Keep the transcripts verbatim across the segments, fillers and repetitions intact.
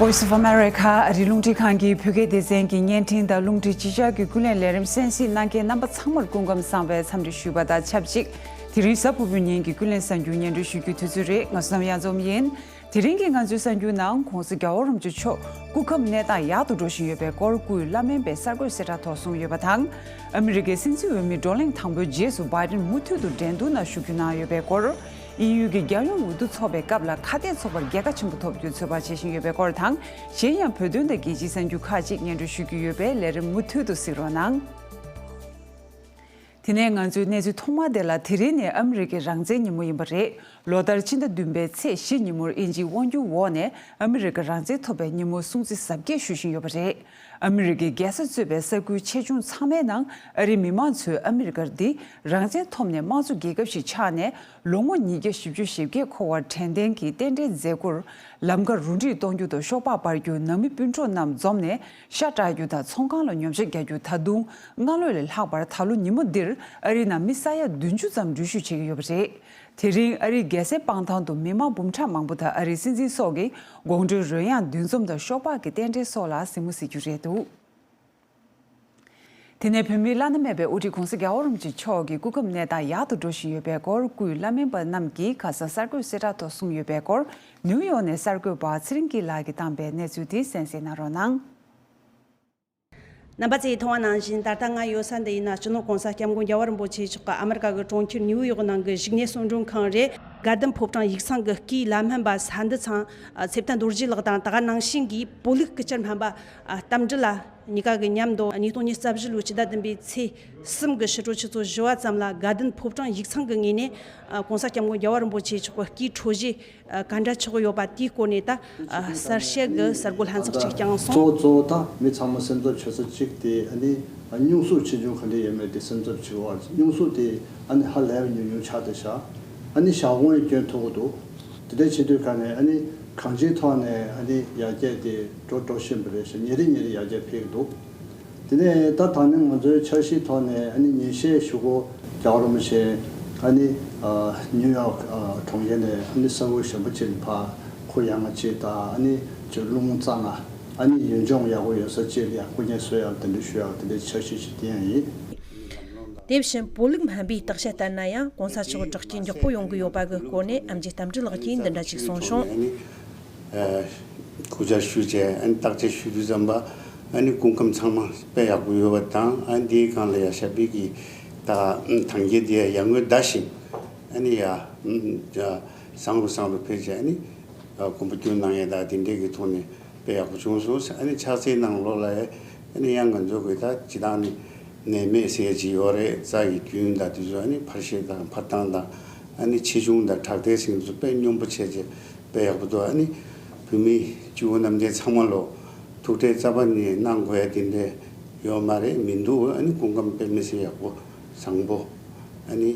Voice of America ཨ་རིའི་རླུང་འཕྲིན་ཁང་གི་བོད་སྐད་སྡེ་ཚན་གྱི་བརྙན་འཕྲིན་དང་རླུང་འཕྲིན་ཕྱི་ཕྱོགས་ཀྱི་ཀུན་གླེང་ལས་རིམ་གསན་གཟིགས་གནང་མཁན་རྣམ་པ་ཚང་མར་སྐུ་ཁམས་བཟང་བའི་འཚམས་འདྲི་ཞུས་པ་དང་ཆབས་ཅིག་དེ་རིང་གཟའ་ཕུར་བུའི་ཉིན་གྱི་ཀུན་གླེང་གསར་འགྱུར་སྙན་སྒྲོན་ཞུ་རྒྱུའི་དུས་ཚོད་རེད། ང་བསོད་ནམས་གཡང་འཛོམས་ཡིན། དེ་རིང་གི་ང་ཚོའི་གསར་འགྱུར་ནང་༧གོང་ས་༧རྒྱལ་བ་རིན་པོ་ཆེ་མཆོག་སྐུ་ཁམས་གནས་སྟངས་ཡག་ཏུ་འགྲོ་བཞིན་ཡོད་པའི་སྐོར་སྐུའི་བླ་སྨན་པས་གསར་འགོད་གསལ་བསྒྲགས་ཐོག་གསུངས་ཡོད་པ་དང་། ཨ་མི་རི་ཀའི་སྲིད་འཛིན་འོས་མི་བགྲོ་གླེང་དང་པོའི་རྗེས་སུ་བྷའི་ཌེན་མུ་མཐུད་དུ་འགྲན་བསྡུར་ནང་ཞུགས་རྒྱུ་གནང་ཡོད་པའི་སྐོར། དབྱིན་ཡུལ་གྱི་རྒྱལ་ཡོངས་འོས་བསྡུ་ཚོགས་པའི་སྐབས་ལ་ཁ་གཏད་ཚོགས་པར་རྒྱལ་ཁ་ཆེན་པོ་ཐོབ་རྒྱུའི་ཚོད་དཔག་བྱེད་བཞིན་ཡོད་པའི་སྐོར་དང་། གཞན་ཡང་བོད་དོན་དང་རྒྱལ་སྤྱིའི་གསར་འགྱུར་ཁག་ཅིག་སྙན་སྒྲོན་ཞུ་རྒྱུ་ཡོད་པས་ལས་རིམ་མུ་མཐུད་དུ་གཟིགས་རོགས་གནང་། དེ་ནས་ང་ཚོའི་གནས་ཚུལ་ཐོག་མ་དེ་ལ། དེ་རིང་ནི་ཨ་མི་རི་ཀའི་རང་བཙན་ཉིན་མོ་ཡིན་པ་རེད། ལོ་ལྟར་ཕྱི་ཟླ་བདུན་པའི་ཚེས་བཞི་ཉིན་མོར་དབྱིན་ཇིའི་དབང་སྒྱུར་འོག་ནས་ཨ་མི་རི་ཀ་རང་བཙན་ཐོབ་པའི་ཉིན་མོ་སྲུང་བརྩི་གཟབ་རྒྱས་ཞུ་བཞིན་ཡོད་པ་རེད། ཨ་མི་རི་ཀའི་རྒྱལ་ས་གཙོས་པའི་ས་ཁུལ་ཆེ་ཆུང་ཚང་མའི་ནང་ཨ་རིའི་མི་མང་ཚོས་ཨ་མི་རི་ཀ་འདི་རང་བཙན་ཐོབ་ནས་དམངས་གཙོ་རྒྱལ་ཁབ་ཞིག་ཆགས་ནས་ལོ་ངོ་ཉིས་བརྒྱ་བཞི་བཅུ་ཞེ་བརྒྱད་འཁོར་བར་དྲན་རྟེན་གྱི་རྟེན་འབྲེལ་མཛད་སྒོར་ལམ་ཁ་རུ་འགྲིག་གཏོང་རྒྱུ་དང་ཤོག་སྦག་སྤར་རྒྱུ། ནང་མི་སྤུན་གྲོགས་རྣམས་འཛོམས་ནས་ཤ་བཀྲ་རྒྱུ་དང་ཚོང་ཁང་ལ་ཉོ་ཆ་རྒྱག་རྒྱུ། ད་དུང་སྔ་ལོ་ལས་ལྷག་པར་ད་ལོ་ཉིན་མོ་འདིར་ཨ་རིའི་ནང་མི་ས་ཡ་བདུན་ཅུ་ཙམ་འགྲུལ་བཞུད་བྱེད་ཀྱི་ཡོད་པ་རེད། དེ་རིང་ཨ་རིའི་རྒྱལ་སའི་སྤང་ཐང་དུ་མི་མང་འབུམ་ཕྲག་མང་པོ་དང་ཨ་རིའི་སྲིད་འཛིན་སོགས་ཀྱི་དགོང་དྲོའི་རོལ་དབྱངས་འདུ་འཛོམས་དང་ཤོག་སྦག་གི་རྟེན་འབྲེལ་སོགས་ལ་གཟིགས་མོ་གཟིགས་རྒྱུ་རེད་འདུག་དེ་ནས་བོད་མིའི་བླ་ན་མེད་པའི་དབུ་ཁྲིད་༧གོང་ས་༧རྒྱལ་བ་རིན་པོ་ཆེ་མཆོག་གི་སྐུ་ཁམས་གནས་སྟངས་ཡག་ཏུ་འགྲོ་བཞིན་ཡོད་པའི་སྐོར་སྐུའི་བླ་སྨན་པ་རྣམས་ཀྱིས་ཁ་སང་གསར་འགོད་གསལ་བསྒྲགས་ཐོག་གསུངས་ཡོད་པའི་སྐོར་ནིའུ་ཡོག་ནས་གསར་འགོད་པ་ཚེ་རིང་སྐྱིད་ལགས་ཀྱིས་བཏང་པའི་གནས་ཚུལ་དེ་གསན་གཟིགས་གནང་རོགས་གནང་། རྣམ་པ་ཚོས་མཐོང་བ་ནང་བཞིན། ད་ལྟ་ང་ཡོད་ས་འདི་ཡིན་ན། སྤྱི་ནོར་༧གོང་ས་༧སྐྱབས་མགོན་རྒྱལ་བ་རིན་པོ་ཆེ་མཆོག་གི་ཨ་མི་རི་ཀ་གི་གྲོང་ཁྱེར་ནིའུ་ཡོག་ནང་གི་བཞུགས་གནས་གསོལ་མགྲོན་ཁང་རེད། དགའ་ལྡན་ཕོ་བྲང་ཡིག་ཚང་གི་སྐུའི་བླ་སྨན་པ་ས་འདུ་ཚང་ཚེ་བརྟན་རྡོ་རྗེ་ལགས་དང་། ད་ག་ནང་བཞིན་གྱི་བོད་ལུགས་སྐུ་བཅར་སྨན་པ་རྟ་མགྲིན་ལགས་གཉིས་ཀ་གི་མཉམ་དུ་ཉིས་སྟོང་ཉི་ཤུ་རྩ་བཞི་ལོའི་ཕྱི་ཟླ་བདུན་པའི་ཚེས་གསུམ་གྱི་ཕྱི་དྲོ་ཆུ་ཚོད་བཞི་པ་ཙམ་ལ་དགའ་ལྡན་ཕོ་བྲང་ཡིག་ཚང་གི་ངོས་ནས་༧གོང་ས་༧སྐྱབས་མགོན་རྒྱལ་བ་རིན་པོ་ཆེ་མཆོག་གི་སྐུའི་འཕྲོད་བཞེས་ག་འདྲ་ཆགས་ཡོད་པ་དེའི་སྐོར་ནས་ད་གསལ་བཤད་ཀྱི་གསར་འགོད་ལྷན་ཚོགས་ཅིག་བསྐྱངས་སོང་། གཙོ་བོ་གཙོ་བོ་ད་མི་ཚང་མ་སེམས་འཚབ་བྱེད་ས་གཅིག་དེ་ཨ་ནི་སྙུང་གཟུགས་ཆེ་ཆུང་ག་འདྲ་ཡོད་མེད་དེ་སེམས་འཚབ་བྱེད་དགོས། སྙུང་གཟུགས་དེ་ཨ་ནི་ཧ་ལས་པ་ཉུང་ཉུང་ཆགས་བསྡད་ཤག་ཨ་ནི་ཞལ་འོང་ཡང་སྐྱོན་ཐུབ་ཀྱི་འདུག་དེ་འདྲ་བྱེད་དུས་ག་ནས་ཨ་ནི་གང་ཅིའི་ཐོག་ནས་ཨ་ནི་ཡར་རྒྱས་དེ་འགྲོ་འགྲོ་བཞིན་པ་རེད་ཤག་ཉིན་རེ་ཉིན་རེ་ཡར་རྒྱས་འཕེལ་གྱི་འདུག་དེ་ནས་ད་ད་ནི་ང་ཚོའི་འཆར་གཞིའི་ཐོག་ནས་ཨ་ནི་ཉིན་ཤས་གཞུག་གུ་རྒྱལ་བ་རིན་པོ་ཆེ་ཨ་ནི་ཨ་ནིའུ་ཡོག་ཨ་གྲོང་ཁྱེར་ནས་ཨ་ནི་ས་ཁུལ་གཞན་པ་ཅིག་ལ་ཕར་ཁོ་ཡང་ང་ཅིག་དང་ཨ་ནི་ཅིག་རླུང་རྩ་ན་ཨ་ནི་ཡུལ་ལྗོངས་ཡག་པོ་ཡོད་ས་ཅིག་ལ་ཡང་སྐུ་ངལ་གསོ་ཡག་དེ་འདྲ་ཞུ་ཡག་དེ་འདྲའི་འཆར་གཞི་ཞིག་དེ་ཡང་ཡིན། དེ་བཞིན་བོད་ལུགས་སྨན་པའི་བརྟག་དཔྱད་ལྟར་ན་ཡང་༧གོང་ས་མཆོག་དྲག་སྐྱེད་མགྱོགས་པོ་ཡོང་གི་ཡོད་པ་གི་སྐོར་ནས་ཨེམ་ཆི་རྟ་མགྲིན་ལགས་ཀྱིས་འདི་འདྲ་ཅིག་གསུངས་བྱུང་། སྐུ་བཅར་ཞུས་བྱས་ཨ་ནི་བརྟག་དཔྱད་ཞུ་དུས་ཙམ་པ་ཨ་ནི་སྐུ་ཁམས་ཚང་མ་དཔེ་ཡག་པོ་ཡོད་པ་དང་། ཨ་ནི་དེའི་སྒང་ལ་ཡ་ཞབས་པད་ཀྱི་ད་ཐང་རྒྱལ་དེ་ཡ་ཡར་ངོའི་ཟླ་བཞིན་ཨ་ནི་ཡ་བཟང་རུ་བཟང་རུ་འཕེལ་བྱས་ཨ་ནི་གོམ་པ་བསྐྱོད་གནང་ཡས་ད་དེ་འདྲས་ཀྱི་ཐོག་ནས་དཔེ་ཡག་པོ་བྱུང་སོང་། ཨ་ནི་ཕྱག་འཚལ་ནང་ལོགས་ལ་ཨ་ནི་ཡང་ང་ཚོ་གི་ད་སྤྱི་བཏང་ནི་ནད་མེད་ཟེར་ཡས་ཅིག་ཡོད་རེད། རྩ་ཡི་རྒྱུན་དང་དེ་ཚོ་ཨ་ནི་འཕར་ཤེས་དང་འཕར་སྟངས་དང་ཨ་ནི་ཆེ་ཆུང་དང་དྲག་དལ་ཟེར་མཁན་ཚོ་དཔེ་སྙོམས་པོ་བྱས་བྱས་དཔེ་ཡག་པོ་འདུག་ཨ་ནི་བོད་མི་སྐྱེ་བོ་རྣམས་དེ་ཚང་མ་ལོ་ཐུགས་ཁྲལ་རྩ་བ་ནས་གནང་དགོས་ཡ་དེ་འདྲས་ཡོད་མ་རེད། མི་འདུག་ཨ་ནི་སྐུ་ཁམས་དཔེ་མི་སྲིད་ཡག་པོ་བཟང་པོ་ཨ་ནི་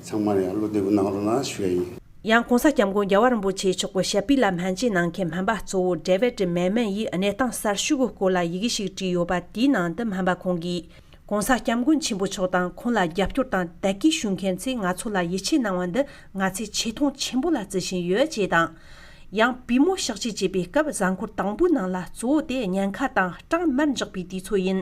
ཚང་མ་ལ་ཡང་བློ་བདེ་པོ་གནང་རོགས་གནང་ཞུ་ཡ་ཡིན། ཡང་༧གོང་ས་༧སྐྱབས་མགོན་རྒྱལ་བ་རིན་པོ་ཆེ་མཆོག་གི་ཞབས་པད་ལ་སྨན་བཅོས་གནང་མཁན་སྨན་པ་གཙོ་བོ་ཌེ་བིད་མེ་མན་ཡིས་གནས་སྟངས་གསར་ཤོས་ཀྱི་སྐོར་ལ་ཡི་གེ་ཞིག་བྲིས་ཡོད་པ་དེའི་ནང་དུ་སྨན་པ་ཁོང་གིས། ༸གོང་ས་༸སྐྱབས་མགོན་ཆེན་པོ་མཆོག་དང་ཁོང་ལ་རྒྱབ་སྐྱོར་དང་དད་གུས་ཞུ་མཁན་ཚོས་ང་ཚོ་ལ་ཡིད་ཆེས་གནང་བ་འདི་ང་ཚོས་ཆེ་མཐོང་ཆེན་པོ་ལ་བརྩི་བཞིན་ཡོད་ཅེས་དང་། ཡང་པུས་མོ་གཤག་བཅོས་བྱེད་པའི་སྐབས་གཟའ་འཁོར་དང་པོའི་ནང་ལ་གཙོ་བོ་དེ་ཉེན་ཁ་དང་སྐྲན་མར་འཇགས་པའི་དུས་ཚོད་ཡིན།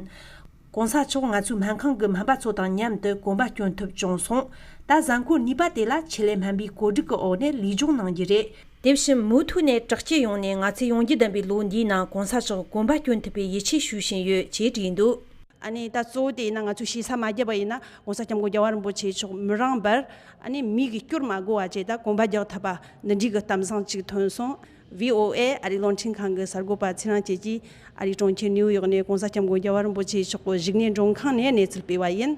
༸གོང་ས་མཆོག་ང་ཚོའི་སྨན་ཁང་གི་སྨན་པ་ཚོ་དང་མཉམ་དུ་གོམ་པ་སྐྱོན་ཐུབ་བྱུང་སོང་། ད་གཟའ་འཁོར་གཉིས་པ་དེ་ལ་ཆེད་ལས་སྨན་པའི་བཀོད་སྒྲིག་གི་འོག་ནས་ལུས་སྦྱོང་གནང་རྒྱུ་རེད། དེ་བཞིན་མུ་མཐུད་ནས་དྲག་སྐྱེད་ཡོང་ནས་ང་ཚོས་ཡོང་རྒྱུ་ལྡན་པའི་ལོ་འདིའི་ནང་༸གོང་ས་མཆོག་གོམ་པ་སྐྱོན་ཐུབ་པའི་ཡིད་ཆེས་ཞུ་བཞིན་ཡོད་ཅེས་བྲིས་འདུག་ཨ་ནི་ད་གཙོ་བོ་དེ་ཡིན་ན་ང་ཚོས་ཞེ་ས་མ་བརྒྱབ་པ་ཡིན་ན་༸གོང་ས་༸སྐྱབས་མགོན་རྒྱལ་བ་རིན་པོ་ཆེ་མཆོག་མི་རིང་བར་ཨ་ནི་མིག་གིས་སྐྱོར་མ་དགོས་པ་བྱས་ད་གོམ་པ་རྒྱག་ཐུབ་པ་འདི་འདྲའི་གི་གཏམ་བཟང་ཅིག་ཐོན་སོང་། བྷི་ཨོ་ཨེ་ཨ་རིའི་རླུང་འཕྲིན་ཁང་གི་གསར་འགོད་པ་ཚེ་རིང་སྐྱིད་ཀྱིས་ཨ་རིའི་གྲོང་ཁྱེར་ནིའུ་ཡོག་ནས་༸གོང་ས་༸སྐྱབས་མགོན་རྒྱལ་བ་རིན་པོ་ཆེ་མཆོག་གི་བཞུགས་གནས་མགྲོན་ཁང་ནས་གནས་ཚུལ་སྤེལ་བ་ཡིན།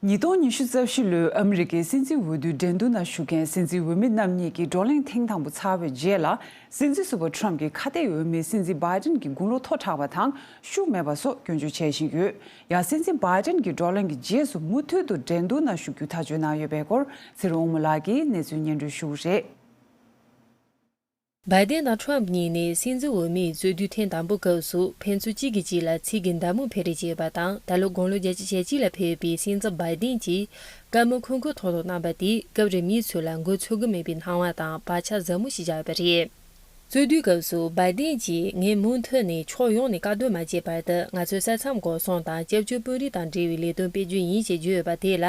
ཉིས་སྟོང་ཉི་ཤུ་རྩ་བཞི་ལོའི་ཨ་མི་རི་ཀའི་སྲིད་འཛིན་འོས་བསྡུའི་འགྲན་བསྡུར་ནང་ཞུགས་མཁན་སྲིད་འཛིན་འོས་མི་རྣམ་གཉིས་ཀྱི་བགྲོ་གླེང་ཐེངས་དང་པོ་ཚར་བའི་རྗེས་ལ། སྲིད་འཛིན་ཟུར་པ་ཊམ་གྱི་ཁ་གཏད་འོས་མི་སྲིད་འཛིན་བྷའི་ཌེན་གྱི་དགུང་ལོ་མཐོ་དྲགས་པ་དང་ཤུགས་མེད་པ་སོགས་སྐྱོན་བརྗོད་བྱེད་བཞིན་ཡོད། ཡང་སྲིད་འཛིན་བྷའི་ཌེན་གྱིས་བགྲོ་གླེང་གི་རྗེས་སུ་མུ་མཐུད་དུ་འགྲན་བསྡུར་ནང་ཞུགས་རྒྱུ་ཐག་གཅོད་གནང་ཡོད་པའི་སྐོར་ཚེ་རིང་དབང་མོ་ལགས་ཀྱིས་གནས་ཚུལ་སྙན་སྒྲོན་ཞུ་གི་རེད། བྷའི་ཌེན་དང་ཊམ་གཉིས་ནས་སྲིད་འཛིན་འོས་མིའི་རྩོད་དུས་ཐེངས་དང་པོའི་སྐབས་སུ་ཕན་ཚུན་གཅིག་གིས་གཅིག་ལ་ཚིག་གི་མདའ་མོ་འཕེན་རེས་བྱས་པ་དང་། ད་ལོ་དགུང་ལོ་བརྒྱད་ཅུ་ཞེ་གཅིག་ལ་ཕེབས་པའི་སྲིད་འཛིན་བྷའི་ཌེན་གྱིས་བཀའ་མོལ་ཁུང་ཁུག་ཐོག་ཏུ་གནང་པ་དེས་སྐབས་རེ་མིའི་ཚོད་ལ་མགོ་ཚོད་ཀྱི་མེད་པའི་སྣང་བ་དང་བག་ཆགས་ཟབ་མོ་ཞིག་བཞག་ཡོད་པ་རེད། རྩོད་དུས་སྐབས་སུ་བའི་ཏིན་གྱིས་ངས་མུ་མཐུད་ནས་ཕྱོགས་ཡོངས་ནས་བཀག་སྡོམ་མ་བྱས་བར་དུ་ང་ཚོའི་ས་མཚམས་འགོག་སྲུང་དང་སྐྱབས་བཅོལ་དཔོན་རིགས་དང་འབྲེལ་བའི་ལས་དོན་སྤེལ་རྒྱུ་ཡིན་ཞེས་བརྗོད་ཡོད་པ་དེ་ལ།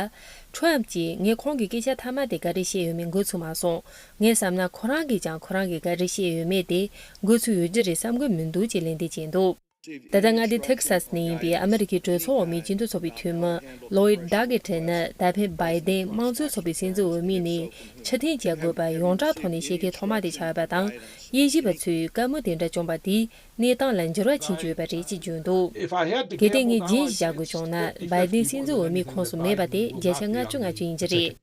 ཁྲམ་གྱིས་ངས་ཁོང་གི་སྐད་ཆ་མཐའ་མ་དེ་ག་རེ་བཤད་ཡོད་མེད་འགོ་ཚུགས་མ་སོང་། ངས་བསམ་ན་ཁོ་རང་གིས་ཀྱང་ཁོ་རང་གིས་ག་རེ་བཤད་ཡོད་མེད་དེ་འགོ་ཚུགས་ཡོད་རྒྱུ་རེད་བསམ་གི་མི་འདུག་ཅེས་ལན་འདེབས་བྱས་འདུག་ད་ལྟ་མངའ་སྡེ་ཐེག་སཱས་ནས་ཡིན་པའི་ཨ་མི་རི་ཀའི་གྲོས་ཚོགས་འོག་མའི་སྤྱི་འཐུས་ཚོགས་པའི་འཐུས་མི་ལོའི་ཌ་གེ་ཏྲེ་ནི་ད་ཕན་བའི་ཏེན་དམངས་གཙོའི་ཚོགས་པའི་སྲིད་འཛིན་འོས་མི་ནས་ཕྱིར་འཐེན་བྱ་དགོས་པ་ཡོངས་གྲགས་ཐོག་ནས་བཤད་མཁན་ཐོག་མ་དེ་ཆགས་ཡོད་པ་དང་། དབྱེ་ཞིབ་པ་ཚོས་བཀའ་མོལ་དེ་འདྲ་བྱུང་བ་དེས་གནས་སྟངས་ལ་འགྱུར་བ་ཕྱིན་གྱི་ཡོད་པ་རེད་ཅེས་བརྗོད་འདུག་གལ་ཏེ་ངས་རྒྱན་ཞིག་བཞག་དགོས་བྱུང་ན། བའི་ཏེན་སྲིད་འཛིན་འོས་མིའི་ཁོངས་སུ་མེད་པ་དེ་བརྒྱ་ཆ་ལྔ་བཅུ་ང་བཅུ་ཡིན་གྱི་རེད།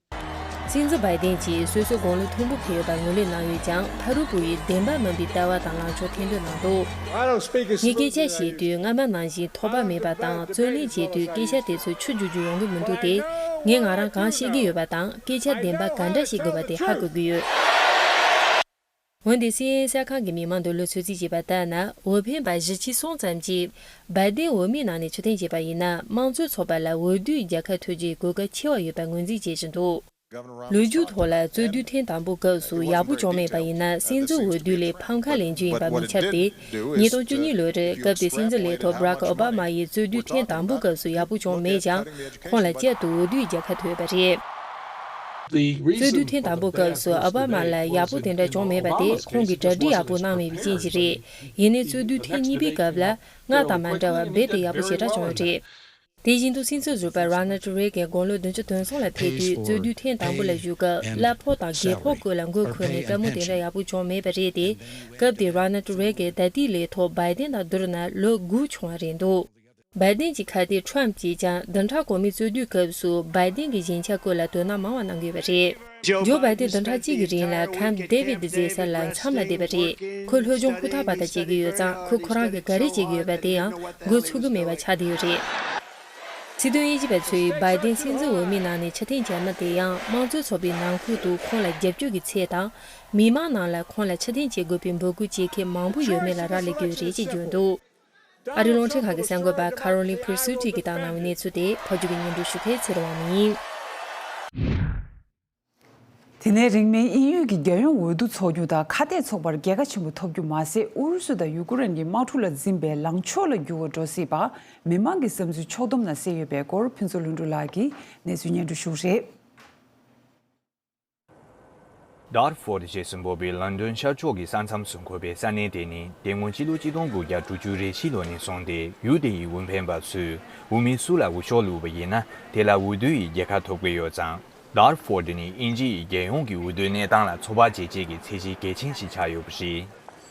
སྲིད་འཛིན་བའི་ཏེན་གྱིས་སོ་སོའི་དགུང་ལོ་མཐོན་པོ་ཕེབས་ཡོད་པར་ངོས་ལེན་གནང་ཡོད་ཀྱང་། ཕ་རོལ་པོ་ཡིས་བདེན་པ་མིན་པའི་ལྟ་བ་དང་ལངས་ཕྱོགས་འཐེན་འདོན་གནང་འདུག་ངས་སྐད་ཆ་བཤད་དུས་སྔ་མ་ནང་བཞིན་ཐོགས་པ་མེད་པ་དང་། རྩོད་གླེང་བྱེད་དུས་སྐད་ཆ་དེ་ཚོ་ཆུ་རྒྱུག་རྒྱུག་ཡོང་གི་མི་འདུག་སྟེ། ངས་ང་རང་གང་བཤད་ཀྱི་ཡོད་པ་དང་། སྐད་ཆ་བདེན་པ་ག་འདྲ་བཤད་དགོས་པ་དེ་ཧ་གོ་གི་ཡོད། འོན་ཏེ་སི་ཨེན་ཨེན་གསར་ཁང་གི་མི་མང་འདོད་བློ་ཚོད་རྩིས་བྱས་པ་ལྟར་ན། འོས་འཕེན་པ་བཞི་བཅུ་ཞེ་གསུམ་ཙམ་གྱིས་བའི་ཏེན་འོས་མིའི་ནང་ནས་ཕྱིར་འཐེན་བྱས་པ་ཡིན་ན། དམངས་གཙོའི་ཚོགས་པ་ལ་འོས་བསྡུའི་རྒྱལ་ཁ་ཐོབ་རྒྱུའི་གོ་སྐབས་ཆེ་བ་ཡོད་པར་ངོས་འཛིན་བྱེད་བཞིན་འདུག་ལོ་རྒྱུས་ཐོག་ལ་རྩོད་དུས་ཐེངས་དང་པོའི་སྐབས་སུ་ཡག་པོ་བྱུང་མེད་པ་ཡིན་ན། སྲིད་འཛིན་འོས་བསྡུ་ལས་ཕམ་ཁ་ལེན་རྒྱུ་ཡིན་པ་མི་ཁྱབ་སྟེ། ཉིས་སྟོང་བཅུ་གཉིས་ལོར་སྐབས་དེའི་སྲིད་འཛིན་ལས་ཐོག་བྷ་རག་ཨོ་བྷ་མ་ཡིས་རྩོད་དུས་ཐེངས་དང་པོའི་སྐབས་སུ་ཡག་པོ་བྱུང་མེད་ཀྱང་། ཁོང་ལ་བསྐྱར་དུ་འོས་བསྡུའི་རྒྱལ་ཁ་ཐོབ་ཡོད་པ་རེད། རྩོད་དུས་ཐེངས་དང་པོའི་སྐབས་སུ་ཨོ་བྷ་མ་ལ་ཡག་པོ་དེ་འདྲ་བྱུང་མེད་པ་དེ་ཁོང་གིས་གྲ་སྒྲིག་ཡག་པོ་གནང་མེད་པའི་རྐྱེན་གྱིས་རེད། ཡིན་ནའི་རྩོད་དུས་ཐེངས་གཉིས་པའི་སྐབས་ལ་སྔར་དང་མ་འདྲ་བར་རྦད་དེ་ཡག་པོ་ཞེ་དྲག་བྱུང་ཡོད་རེད། དེ་བཞིན་དུ་སྲིད་འཛིན་ཟུར་པ་རོ་ནལ་ཌི་རེ་གན་དགུང་ལོ་བདུན་ཅུ་དོན་གསུམ་ལ་ཕེབས་དུས་རྩོད་དུས་ཐེངས་དང་པོ་ལ་བཞུགས་སྐབས་གླ་ཕོགས་དང་རྒས་ཕོགས་སྐོར་ལ་མགོ་འཁོར་ནས་བཀའ་མོལ་དེ་འདྲ་ཡག་པོ་བྱུང་མེད་པ་རེད་དེ། སྐབས་དེའི་རོ་ནལ་ཌི་རེ་གན་ད་ལྟའི་ལས་ཐོག་བའི་ཏེན་དང་བསྡུར་ན་ལོ་དགུ་ཆུང་བ་རེད་འདུག་བའི་ཏེན་གྱི་ཁ་གཏད་ཁྲམ་གྱིས་ཀྱང་བདུན་ཕྲག་གོང་མའི་རྩོད་དུས་སྐབས་སུ་བའི་ཏེན་གྱི་ཞན་ཆ་སྐོར་ལ་དོ་སྣང་མང་བ་གནང་གི་ཡོད་པ་རེད། ཇོ་བའི་ཏེན་བདུན་ཕྲག་གཅིག་གི་རིང་ལ་ཁེམ་ཌེ་བིད་ཟེར་ས་ལ་མཚམས་ལ་བསྡད་པ་རེད། ཁོས་སློབ་སྦྱོང་ཧུར་ཐག་པ་དང་བྱེད་ཀྱི་ཡོད་ཙང་། ཁོས་ཁོ་རང་གིས་ག་རེ་བྱེད་ཀྱི་ཡོད་པ་དེ་ཡང་འགོ་ཚུགས་ཀྱི་མེད་པ་ཆགས་བསྡད་ཡོད་རེད། སྲིད་དོན་དབྱེ་ཞིབ་པ་ཚོས་བའི་ཏེན་སྲིད་འཛིན་འོས་མིའི་ནང་ནས་ཕྱིར་འཐེན་བྱས་མིན་དེ་ཡང་། དམངས་གཙོའི་ཚོགས་པའི་ནང་ཁུལ་དུ་ཁོང་ལ་རྒྱབ་སྐྱོར་གྱི་ཚད་དང་། མི་མང་ནང་ལ་ཁོང་ལ་ཕྱིར་འཐེན་བྱེད་དགོས་པའི་འབོད་སྐུལ་བྱེད་མཁན་མང་པོ་ཡོད་མེད་ལ་རག་ལས་ཀྱི་ཡོད་རེད་ཅེས་བརྗོད་འདུག་ཨ་རིའི་རླུང་འཕྲིན་ཁང་གི་གསར་འགོད་པ་ཁ་རོ་ལིན་ཕིར་སུ་ཊི་གིས་བཏང་གནང་བའི་གནས་ཚུལ་དེ་ཕབ་སྒྱུར་གྱིས་སྙན་སྒྲོན་ཞུ་མཁན་ཚེ་རིང་དབང་མོ་ཡིན། དེ་ནས་རིང་མིན་དབྱིན་ཡུལ་གྱི་རྒྱལ་ཡོངས་འོས་བསྡུ་ཚོགས་རྒྱུ་དང་ཁ་གཏད་ཚོགས་པར་རྒྱལ་ཁ་ཆེན་པོ་ཐོབ་རྒྱུ་མ་ཟད། ཨུ་རུ་སུ་དང་ཡུ་ཀེ་རེན་གྱི་དམག་འཁྲུག་ལ་འཛིངས་པའི་ལངས་ཕྱོགས་ལ་འགྱུར་བ་འགྲོ་སྲིད་པ་མི་མང་གི་བསམ་ཚུལ་ཕྱོགས་བསྡོམས་ནང་གསལ་ཡོད་པའི་སྐོར་ཕུན་ཚོགས་ལྷུན་གྲུབ་ལགས་ཀྱིས་གནས་ཚུལ་སྙན་སྒྲོན་ཞུ་གི་རེད། ཌར་ཧྥོར་ཞེས་སུ་འབོད་པའི་ལོན་ཌོན་ཤར་ཕྱོགས་ཀྱི་ས་མཚམས་སུ་འཁོད་པའི་ས་གནས་དེ་ནི་དེ་སྔོན་ཕྱི་ལོ་ཆིག་སྟོང་དགུ་བརྒྱ་དྲུག་ཅུ་རེ་བཞི་ལོ་ནས་བཟུང་སྟེ་ཡུལ་དེ་ཡི་འོས་འཕེན་པ་ཚོས་འོས་མི་སུ་ལ་འོས་ཤོག་བླུགས་པ་ཡིན་ན་དེ་ལ་འོས་བསྡུ་ཡི་རྒྱལ་ཁ་ཐོབ་ཀྱི་ཡོད་ཙང་། ཌར་ཧྥོར་དེ་ནི་དབྱིན་ཇི་ཡི་རྒྱལ་ཡོངས་ཀྱི་འོས་བསྡུའི་གནས་སྟངས་ལ་ཚོད་དཔག་བྱེད་ཆེད་ཀྱི་ཚད་གཞི་གལ་ཆེན་ཞིག་ཆགས་ཡོད་པ་རེད།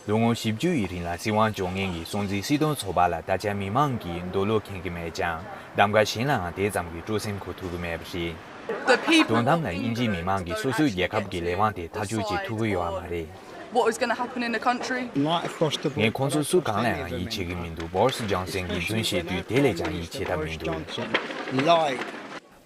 ལོ་ངོ་བཞི་བཅུ་ཡི་རིང་ལ་སྲིད་དབང་སྐྱོང་མཁན་གྱི་སྲོང་བཙན་སྲིད་དོན་ཚོགས་པ་ལ་ད་ཆ་མི་མང་གིས་འདོད་བློ་ཁེངས་ཀྱི་མེད་ཀྱང་། གདམ་ག་གཞན་ལའང་དེ་ཙམ་གྱི་སྤྲོ་སེམས་འཁོལ་ཐུབ་ཀྱི་མེད་པ་རེད། The people དོན་དམ་ལ་དབྱིན་ཇིའི་མི་མང་གིས་སོ་སོའི་རྒྱལ་ཁབ་ཀྱི་ལས་དབང་དེ་ཐག་གཅོད་བྱེད་ཐུབ་ཀྱི་ཡོད་པ་མ་རེད། What is gonna happen in the country? Right across the board. ངས་ཁོང་ཚོ་སུ་གང་ལའང་ཡིད་ཆེས་ཀྱི་མི་འདུག་བོ་རི་སི་ཇོན་སན་གྱིས་རྫུན་བཤད་དུས་དེ་ལས་ཀྱང་ཡིད་ཆེས་ཐབས་མི་འདུག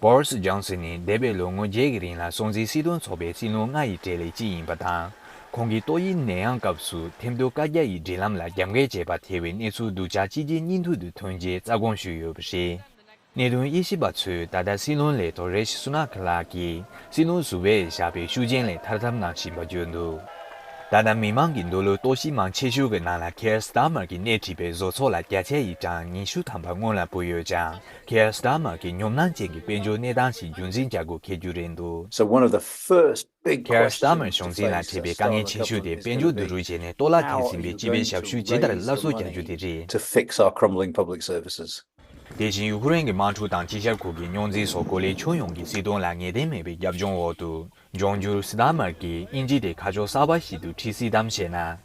Boris Johnson། ལའེ། བོ་རི་སི་ཇོན་སན་ནི་འདས་པའི་ལོ་ངོ་བརྒྱད་ཀྱི་རིང་ལ་སྲོང་བཙན་སྲིད་དོན་ཚོགས་པའི་སྲིད་བློན་ལྔ་ཡི་གྲས་ལས་གཅིག་ཡིན་པ་དང་། ཁོང་གིས་ཏོག་དབྱིབས་ནད་ཡམས་སྐབས་སུ་ཐེམ་ཐོ་བཀའ་རྒྱ་ཡི་སྒྲིག་ལམ་ལ་རྒྱབ་འགལ་བྱས་པ་ཐེ་བའི་གནས་ཚུལ་སྡུག་ཅག་ཕྱི་རྒྱལ་སྙན་ཐོ་དུ་ཐོན་རྗེས་རྩ་དགོངས་ཞུས་ཡོད་པ་རེད། གནད་དོན་དབྱེ་ཞིབ་པ་ཚོས་ད་ལྟ་སྲིད་བློན་ལས་ཐོག་རི་ཤི་སུ་ནག་ལགས་ཀྱིས་སྲིད་བློན་ཟུར་པས་བཞག་པའི་ཤུགས་རྐྱེན་ལས་ཐར་ཐབས་གནང་བཞིན་པ་བརྗོད་འདུག་ད་ལྟ་མི་མང་གི་འདོད་བློ་གཏོར་བཤིག་མང་ཆེ་ཤོས་ཀྱི་ནང་ལ་ཁེར་སི་ཏཱ་མར་གྱིས་སྣེ་ཁྲིད་པའི་བཟོ་ཚོགས་ལ་བརྒྱ་ཆ་ཡི་གྲངས་ཉི་ཤུ་ཐམ་པ་སྔོན་ལ་འབུད་ཡོད་ཀྱང་། ཁེར་སི་ཏཱ་མར་གྱི་ཉོབ་སྣང་ཅན་གྱི་དཔལ་འབྱོར་གནས་སྟངས་ཤིག་རྒྱུན་འཛིན་བྱ་དགོས་འཁེལ་རྒྱུ་རེད་འདུག So one of the first big ཁེར་སི་ཏཱ་མར་གཞུང་འཛིན་ལ་འཕྲད་པའི་དཀའ་ངལ་ཆེ་ཤོས་དེ་དཔལ་འབྱོར་བསྡུ་རུབ་བྱས་ནས་གཏོར་བརླག་ཐེབས་ཟིན་པའི་སྤྱི་པའི་ཞབས་ཞུ་ཇི་ལྟར་སླར་གསོ་རྒྱག་རྒྱུ་དེ་རེད། To fix our crumbling public services. དེ་བཞིན་ཡུ་ཁུ་རེན་གྱི་དམག་འཁྲུག་དང་དཀྱིལ་ཤར་ཁུལ་གྱི་རྙོག་འཛིང་སོགས་གོ་ལའི་ཁྱོན་ཡོངས་ཀྱི་སྲིད་དོན་ལ་ངེས་གཏན་མེད་པའི་རྒྱབ་ལྗོངས་འོག་ཏུ། འབྱུང་འགྱུར་སི་ཏཱ་མར་གྱིས་དབྱིན་ཇི་དེ་ཁ་ཕྱོགས་གསར་པ་ཞིག་ཏུ་ཁྲིད་སྲིད་དམ་ཞེ་ན།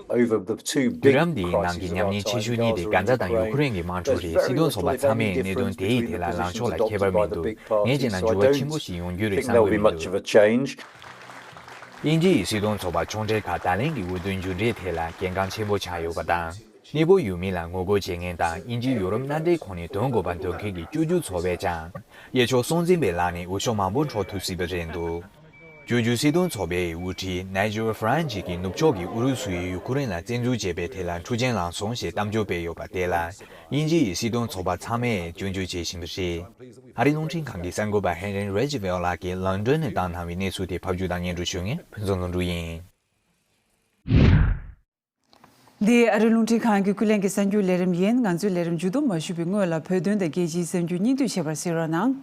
Over the two big དུས་རབས་འདིའི་ནང་གི་crises of ཉམས་ཉེན་Russia ཆེ་ཤོས་གཉིས་དེ་Gaza་གྷ་ཛ་དང་ཡུ་ཁུ་རེན་གྱི་དམག་འཁྲུག་རེད། སྲིད་དོན་ཚོགས་པ་ཚང་མས་གནད་དོན་དེ་ཡི་ཐད་ལ་ལངས་ཕྱོགས་ལ་ཁྱད་པར་མི་འདུག་ངས་བྱས་ན་འགྱུར་བ་ཆེན་པོ་ཞིག་ཡོང་རྒྱུ་རེད་བསམ་གྱི་མི་འདུག་དབྱིན་ཇི་ཡི་སྲིད་དོན་ཚོགས་པ་ཆུང་གྲས་ཁག་ད་ལན་གྱི་འོས་བསྡུའི་མཇུག་འབྲས་ཐད་ལ་གལ་འགངས་ཆེན་པོ་ཆགས་ཡོད་པ་དང་། གནས་སྤོ་ཡུལ་མི་ལ་ངོ་རྒོལ་བྱེད་མཁན་དང་དབྱིན་ཇིའི་ཡོ་རོབ་མནའ་འབྲེལ་ཁོངས་ནས་ཐོན་དགོས་པ་འདོད་མཁན་གྱི་བཅུ་བཅུ་ཚོ་བས་ཀྱང་། གཡས་ཕྱོགས་སྲོང་བཙན་པའི་ལག་ནས་འོས་ཤོག་མང་པོ་འཕྲོག་ཐུབ་སྲིད་པ་རེད་འདུག་བཅུ་བཅུ་སྲིད་དོན་ཚོགས་པའི་དབུ་ཁྲིད་ནཱི་ཇེལ་ཧྥ་རན་ཇི་གིས་ནུབ་ཕྱོགས་ཀྱིས་ཨུ་རུ་སུ་ཡིས་ཡུ་ཁུ་རེན་ལ་བཙན་འཛུལ་བྱས་པའི་ཐད་ལ་འཁྲུག་རྐྱེན་ལངས་སོང་ཞེས་གཏམ་བརྗོད་སྤེལ་ཡོད་པ་དེ་ལ། དབྱིན་ཇི་ཡི་སྲིད་དོན་ཚོགས་པ་ཚང་མས་སྐྱོན་བརྗོད་བྱེད་བཞིན་པ་རེད། ཨ་རིའི་རླུང་འཕྲིན་ཁང་གི་གསར་འགོད་པ་ཧེན་རིན་རེ་ཇི་ཝེལ་ལགས་ཀྱིས་ལོན་ཌོན་ནས་བཏང་གནང་བའི་གནས་ཚུལ་དེ་ཕབ་སྒྱུར་དང་སྙན་སྒྲོན་ཞུ་མཁན་ཕུན་ཚོགས་ལྷུན་གྲུབ་ཡིན། འདི་ཨ་རི་རླུང་འཕྲིན་ཁང་གི་ཀུན་གླེང་གི་གསར་འགྱུར་ལས་རིམ་ཡིན། ང་ཚོའི་ལས་རིམ་མཇུག་བསྡོམས་མ་ཞུས་པའི་སྔོན་ལ་བོད་དོན་དང་རྒྱལ་སྤྱིའི་གསར་འགྱུར་སྙིང་བསྡུས་བྱས་པར་གཟིགས་རོགས་གནང་།